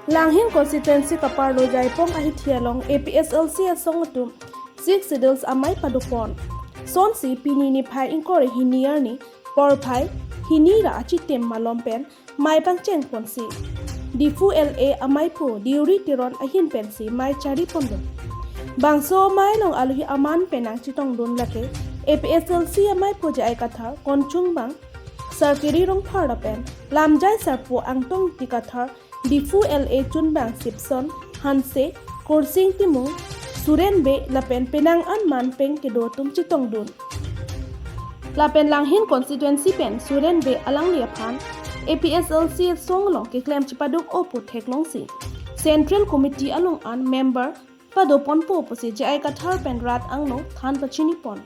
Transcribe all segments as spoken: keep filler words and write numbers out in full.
Langhin constituency kaparlo Jaipong ahithi along A P H L C asong atum Sixth Schedule amei padopon. Sonsi pini niphai ingkoi ra hini arni porphai hini ra achitim malom pen mei pangcheng ponsi Diphu L A ameipo Deuri Teron ahin pensi mei chari ponlo. Bangso mei along alohi aman pen nangchetongdun lake A P H L C ameipo J I Kathar, Konchungbang Sarkiri Rongphar lapen Lamjai Sarpo Angtong Ingti Kathar, Diphu L A Chunbang Sipson, Hanse, Kursing Timung, Suren Bey lapen penang an man pen kedo atum chetongdun. Lapen Langhin constituency pen Suren Bey alangli aphan A P H L C asong along keklem chepaduk-o pu theklongsi Central Committee along an member padoponpo pusi J I Kathar pen rat angno than pachini pon.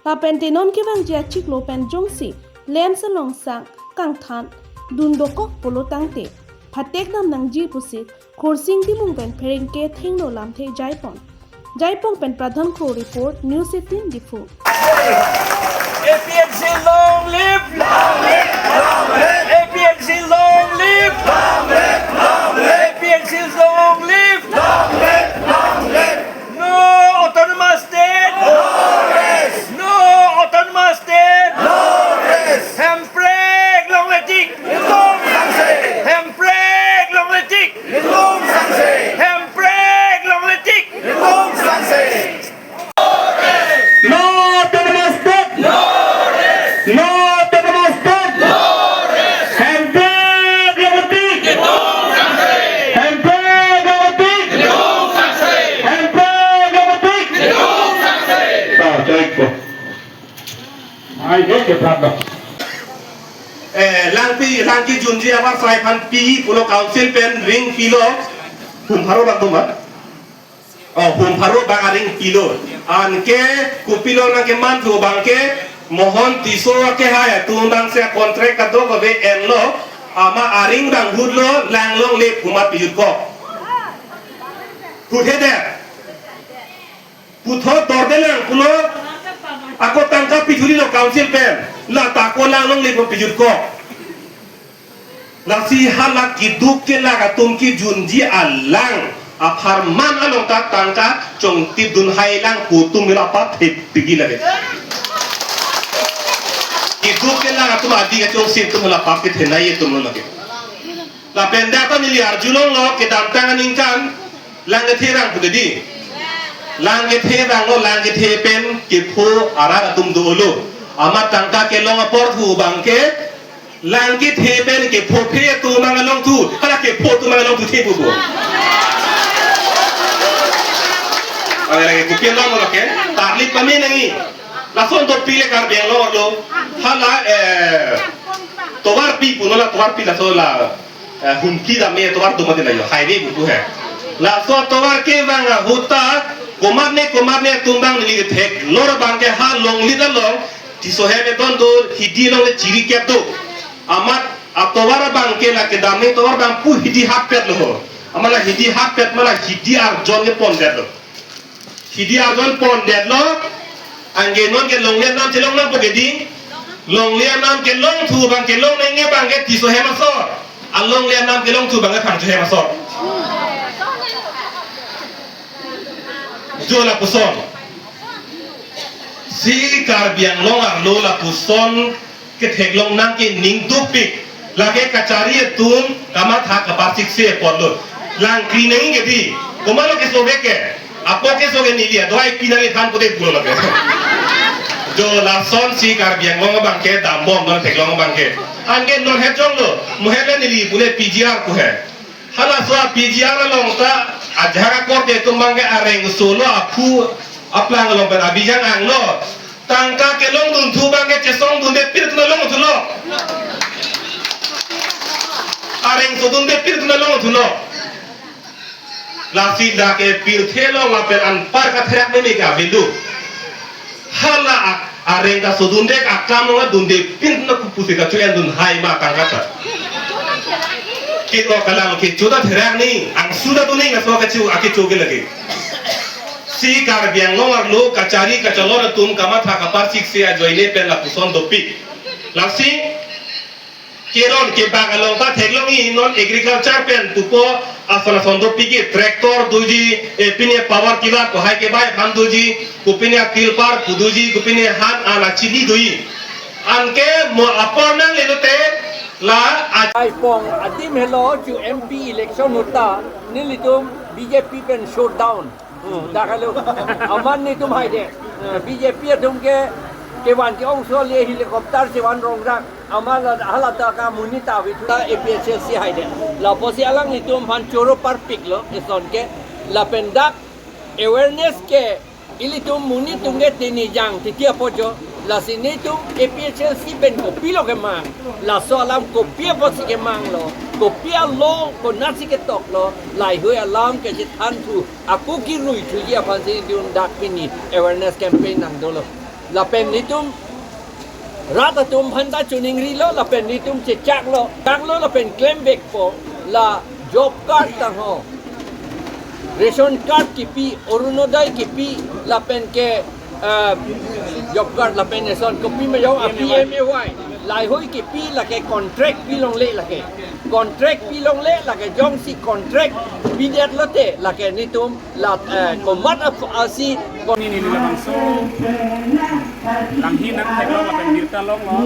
Lapen te non kevangji achiklo pen jongsi lens along sang kangthan dun dokok pulo tangte phatek dam nangji pusi Kursing Timung pen pherangke thengno lamthe jaipon. Jaipong pen Pradhan Kro report, News eighteen Diphu. A P H L C long live! Long live! Long live! A P H L C long live! Long live! Long live! A P H L C long live! Long live! Long live! No autonomous state! No rest! No autonomous state! No rest! Hemprek longle tik! Itum sangse! Hemprek longle tik! Itum sangse! Hemprek longle tik! Itum sangse! No autonomous state! No rest! No autonomous state! No rest! Hemprek longle tik! Itum sangse! Hemprek longle tik! Itum sangse! Hemprek longle tik! Itum sangse! Ta, cek ko. Ai, dek ke prak dok. Eh, Langpi, Langki junji abar sai phan pi pulo council pen ring pilo. Hum pharo bak doma. Oh, hum pharo bak aring pilo. Anke kopilo nangkeman thu abangke Mohon Tisso akehai atum abangsi contract kadokave enlo, amat aring abang hutlo, lang longle pu amat pijut ko. Hut he det. Puthot dordelang pulo, ako tangka pithurilo council pen, la ta ako lang longle pu pijut ko. Lasi hala keduk kelak atum kejunji alang apharman along ta tangka chongtip dun hai lang pu atum mila pathe pigi lage. Keduk kelak atum adi kachongsi atum la pathe nai atum lo lage. Lapen dak ta neli arjulonglo kedamtang aningkan lang kethe rang pu dedi. Lang kethe ranglo, lang kethe pen kepho arat atum dolo. Amat tangka kelong apor thu abangke lang kethe pen kepho phe atum abang along thu, hala kepho atum abang along thu the pupo. Hala lake kopilo lake, tarlip pame nangji. Lason dopik le Karbi Anglong arlo. Hala, eh, tovar pi puno la tovar pi laso la, eh, Humpli dam atovar do mati la jo, highway pupo he. Laso atovar kevang ahut ta komatne komatne atum abang neli theklor abangke ha Longlip along Tisso hem eton do, hidi along le chiri kep do. Amat atovar abangke la kedamne tovar abang pu hidi hapet lo ho. Amat la hidi hapet ma la hidi arjon le pondetlo. Hidi arjon pondetlo. Anke non ke longle anam chelong nangpo ke di. Longle anam kelong thu abang kelong nangji abangke Tisso hem asor. Alongle anam kelong thu abangke Phangcho hem asor. Jo lapuson. Si Karbi Anglong arlo lapuson ketheklong nangke ning dukpik. Lake kachari atum kamatha kaparsik se apotlo. Lang kri nangji ke di. Komatlo keso ke ke. Apo keso ke neli adoi pinang ithan pute pulo lake. Jo lasonsi Karbi Anglong abangke dambom non theklong abangke. Anke non hejong lo. Muhele neli pule P G R pu he. Halaso a P G R along ta ajahak akorte atum abangke areng solo aphu aplang along pen abijang anglo. Tangka kelong dun thu abangke chesong dunde pir tuna long thulo. Areng so dunde pir tuna long thulo. Lasi dak ke pirthe along lapen anpar katherak meme ke avindu. Hala ak- areng ta so dunde akam along dunde pin na kupusi kacho-en dun hai ma tangka ta. Kiko kalang kecho ta therak ni, angsu ta tuning aso kacho akecho ke lake. Si Karbi Anglong arlo kachari kacholor atum kamatha kaparsik se ajoine pen lapuson dopik. Lasi Keron kebak along ta theklong-i, non agriculture pen pupo ason ason dopik ke, tractor doji, eh, pine power tiller ko hai kebai aphan doji, kopine tilpar pu doji, kopine han an achini doji. Anke mo apor nanglelote la a- Ai pong adim helo chu M P election ahut ta nelitum B J P pen shutdown. Hmm, dak helo. Amat netum haide. Eh, B J P atum ke kevan ke-ongso le helicopter chevan rongrak. Amat la hala ta ka monit ta vithu ta A P H L C haide. Lapusi alanglitum aphan choro parpiklo eson ke. Lapen dak awareness ke ilitum monit atum ke tini jang titi apojo. Lasi netum A P H L C pen kopilo kemang, laso alam kopi apotsi kemanglo, kopi a-law konatsi ketoklo, laheihui alam kachethan thu, ako kirui thuji aphansi netum dak pini awareness campaign nangdolo. Lapen netum rat atum aphan ta choningrilo, lapen netum chechaklo, chaklo lapen klemvekpo, la job card tangho, ration card kipi, Orunodoi kipi, lapen ke, eh, job card lapen eson kopi ma jong a P M A Y. Laheihui kipi lake contract pilongle lake. Contract pilongle lake, jongsi contract pidetlote lake netum la, eh, komat ap-, asi kon- Neli labangso Langhin nangtheklong lapen birta longlo.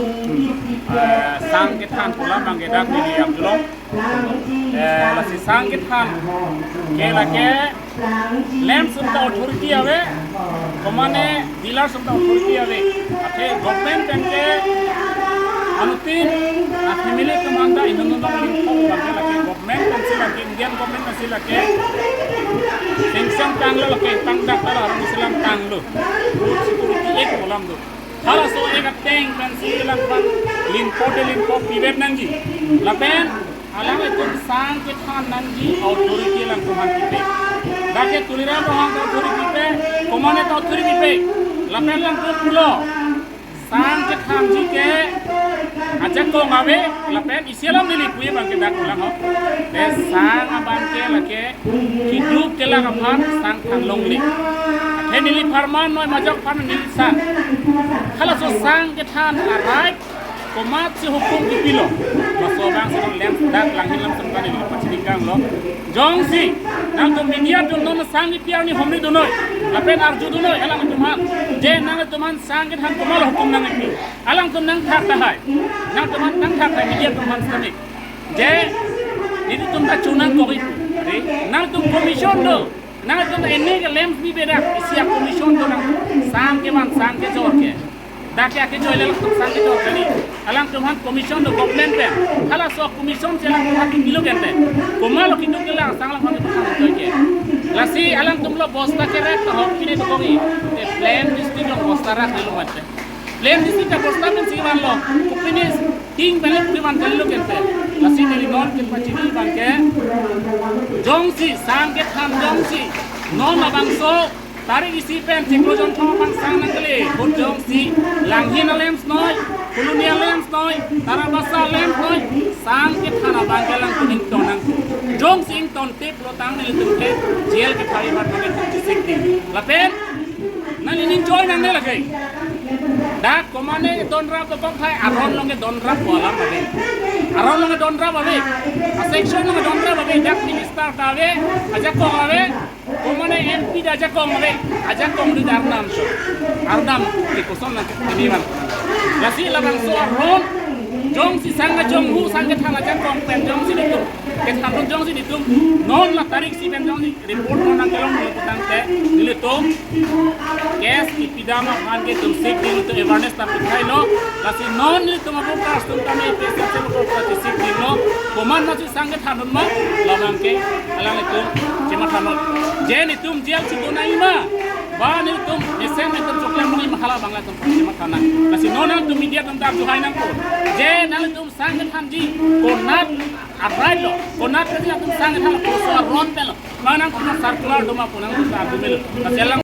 Eh, sang kethan pu alam abangke dak neli arjulong. Eh, lasi sang kethan ke lake lamps atum ta authority ave, komane dealers atum ta authority ave. Athe government pen ke anuttin a family atum anta inut atum anta limpo abangke lake government pensi lake, Indian government pensi lake sanction tanglo, lake tangdak ta la arong selam tanglo. Food Security Act pu alam do. Halaso Act ateng pensi alangphan limpo te limpo pivet nangji. Lapen alanglitum sang kethan nangji authority alangtum aphan pipe. Dak ke Tuliram Ronghang ta authority pipe, komane ta authority pipe. Lapen alangtum pulo, sang kethanji ke ajakong ave, lapen isi alam neli puji abangke dak pulang ho. Te sang abangke lake keduk kelak aphan sang than longle. Athe neli pharman noi, majok aphan neli sang. Halaso sang kethan a-right komatsi hukum kipilo, laso abang si lamps, dak Langhin lamps atum ta neli pachini kanglo. Jongsi nangtum media atum non sang kipi arni homri dunoi, lapen arju dunoi alangtum aphan, je nangtum aphan sang kethan komatlo hukum nangkipi. Alangtum nangthak tahai. Nangtum aphan nangthak tahai, media atum aphan sitame. Je netum ta chonangkok-i pu. Are, nangtum commission do. Nangtum ta ene ke lamps bi bedak, isi a-commission do nang sang kevan, sang kejor ke. Dak ke akejor le alangtum sang kejor kali. Alangtum aphan commission do government pen. Halaso commission si alangtum aphan pilo gente. Komatlo keduk kelak sang alangtum aphan pilo ke. Lasi alangtum lo bosta kerek ta hok kine dokok-i. Eh, plain district lo bosta rak nelo mate. Plain district ta bosta pensi vanlo. Kopine ting pen le kevan kalilo gente. Lasi neli non kepachini abangke, jongsi sang kethan jongsi non labangso tarik isi pen chiklo jonthom aphan sang nangkele ahut jongsi Langhin a-lamps noi, Colony a-lamps noi, Tarabasa a-lamps noi, sang kethan abangke alangtum ington nang. Jongsi ingtontiplo tang nelitum ke jail kethari mat abangke chesik ding. Lapen nangli ning join nangne lake. Dak komane donrap dokok tahai, aron along ke donrap pu alam ave. Aron along ke donrap ave. A-section along ke donrap ave. Dak minister ta ave, ajakong ave. Komane M P ta ajakong ave. Ajakong ave ta arnam so. Arnam ke koson nang ke ini man. Lasi labangso aron, jongsi sang kejong hu, sang kethan ajakong pen jongsi netum kethan run jongsi netum non la tarik isi pen jongsi report non nangkelong nanglo putangte, nelitum case kipidam aphan ke itum sik ding, itum awareness ta pithailo. Lasi non nelitum a-workers atum tame, P S F workers ta sik dinglo. Komat masi sang kethan run ma, labangke alanglitum chematha non. Je netum jail chido nangji ma, ba netum mesen netum choklem nangji ma, hala abang latum chematha nang. Lasi non nangtum media atum ta arjuhai nangpo. Je nangtum sang kethanji konat a-right lo, konat ke nangtum sang kethan lo, koso aron pen lo. Manang kono circular do ma pu nangtum ta arjumelo. Lasi alang